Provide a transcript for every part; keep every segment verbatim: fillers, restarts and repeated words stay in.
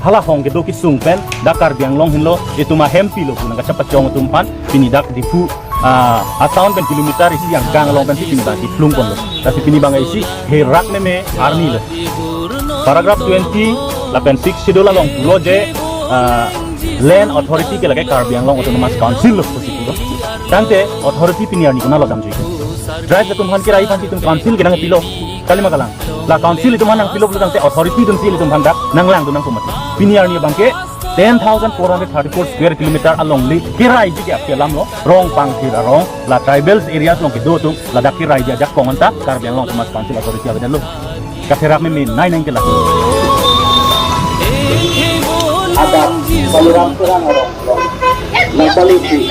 Hala hong kedo kesung pen dak Karbi Anglong henlo itum ahempilo pu nangkachepachong atum aphan pini dak Diphu, ah, a-town pen kilometer isi angkang along pensi pini dak kiplung ponlo. Lasi pini abang isi herak meme arni lo. Paragraph twenty lapen six schedule along pulo je, ah, land authority ke lake Karbi Anglong Autonomous Council lo pusi pulo. Tangte authority pini arni konatlo damjui? Tribes atum aphan kerai aphansi itum council ke nangpilo, kalima kalang. La council itum aphan nangpilo pulo tangte authority atumsi itum aphan dak nanglangdun nangpo mati. Pini arni abang ke ten thousand four hundred thirty-four square kilometer alongle keraiji ke api alam lo, rong pangthir arong, la tribal areas along kedo atum ladak keraiji ajakong anta Karbi Anglong Autonomous Council authority avedetlo. Katherak meme nai nang kela. Ada Baliram Terang orang, orang. Nah, Bali di.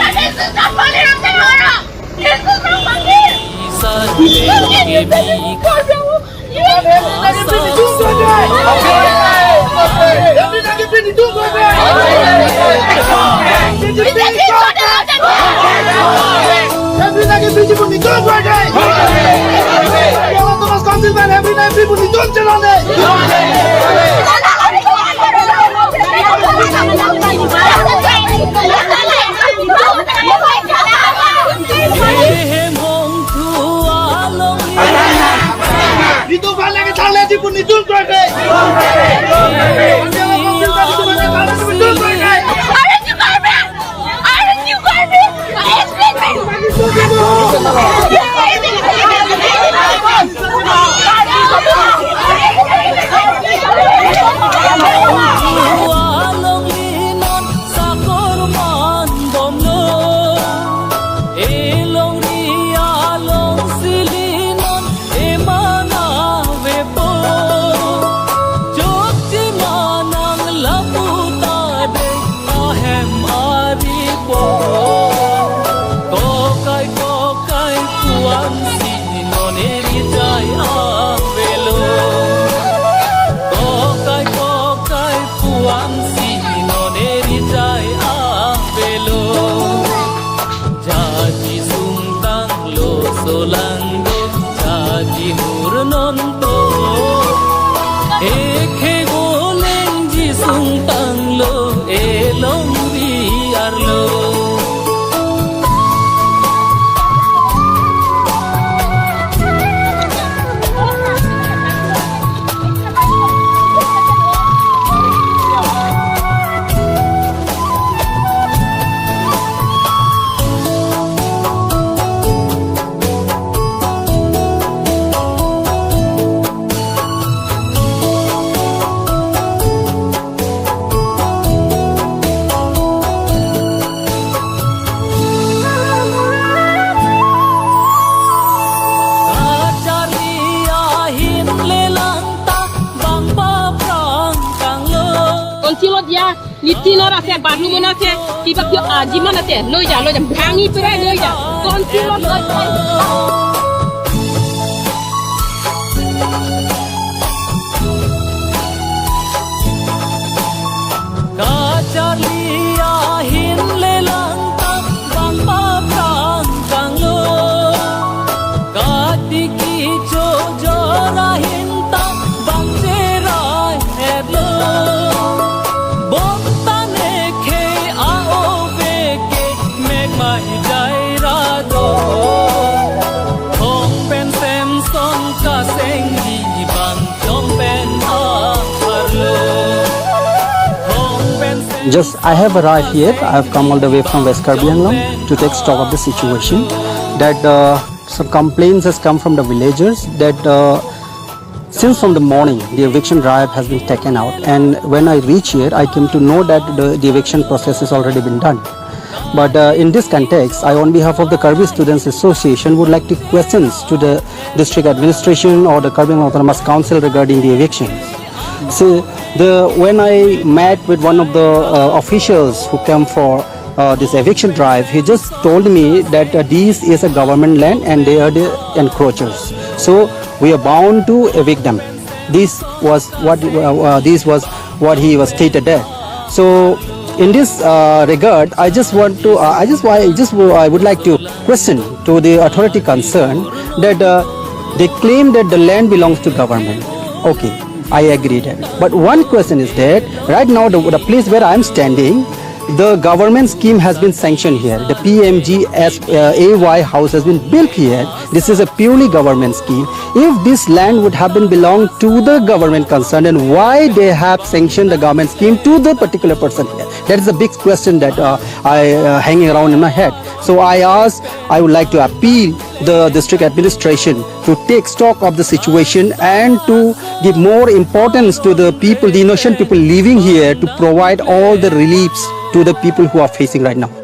Itum aphan lake thangle ji pu nelitum kroikre. Aren't you garbage? Aren't you garbage? Explain me. Alonglinon sakorman bomlo, elongri along silinon emana vepo, chokche manang lapu ta de ahem aripo. Kokai kokai puan si non eri jai avelo. Kokai kokai puan si non eri jai avelo. Jaji sungtanglo solangdo, jaji mur nonto. Ekhe goleng ji sungtanglo, elongri arlo. Kacharli ahin lelang ta bang paprang kanglo. Konsi lo dia, nitin ora se, baru mona se, tiba kyo aji mana se, lo ja, lo ja, bhangi pura lo ja. Konsi lo, lo ja. Kacharli ahin lelang ta bang paprang kanglo. Katiki chojor ahin ta bang cherai etlo. Botane khe a-ove ke mek mai jai ra do. Hong pen Samson kaseng di bang chong pen a-arlo. Hong pen Samson Just, I have arrived here. I have come all the way from West Karbi Anglong to take stock of the situation. That, uh, some complaints has come from the villagers that, uh, since from the morning, the eviction drive has been taken out, and when I reach here, I came to know that the, the eviction process has already been done. But, uh, in this context, I, on behalf of the Karbi Students Association, would like to questions to the district administration or the Karbi Anglong Autonomous Council regarding the eviction. So, the, when I met with one of the, uh, officials who came for, uh, this eviction drive, he just told me that, uh, this is a government land and they are the encroachers. So, we are bound to evict them. This was what, uh, uh, this was what he was stated there. So, in this, uh, regard, I just want to, uh, I just, I just, I would like to question to the authority concerned that, uh, they claim that the land belongs to government. Okay. I agree that. But one question is that right now the, the place where I am standing, the government scheme has been sanctioned here. The P M G S A Y house has been built here. This is a purely government scheme. If this land would have been belonged to the government concerned, then why they have sanctioned the government scheme to the particular person here? That is a big question that uh, I uh, hanging around in my head. So I ask, I would like to appeal the district administration to take stock of the situation and to give more importance to the people, the innocent people living here, to provide all the reliefs to the people who are facing right now.